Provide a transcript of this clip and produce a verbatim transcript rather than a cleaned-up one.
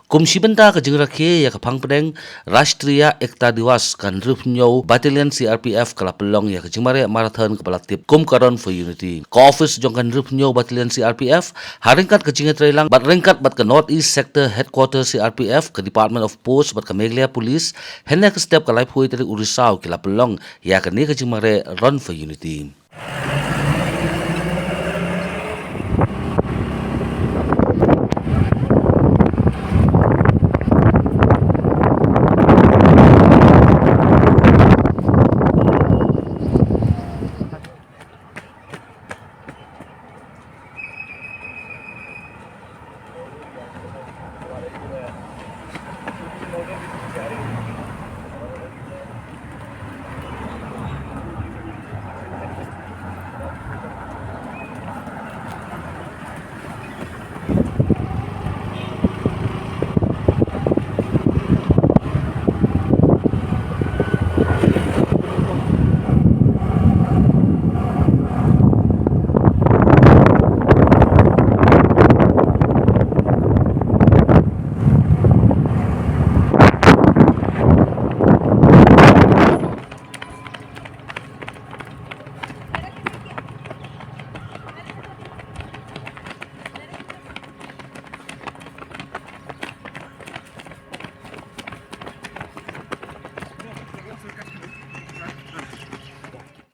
Kum shi bynta ka jingrakhe ïa ka phang pdeng Rashtriya Ekta Diwas, ka hynriewphew hynñiew Battalion C R P F ka la pynlong ïa ka jingmareh marathon kaba la tip kum ka Run for Unity. Ka ophis jong ka hynriewphew hynñiew Battalion C R P F, ha ryngkat ka jingïatreilang bad ryngkat bad ka North East Sector Headquarter C R P F, ka Department of Post bad ka Meghalaya Police, hynne ka step ka laiphew tarik u Risaw ki la pynlong ïa kane ka jingmareh Run for Unity.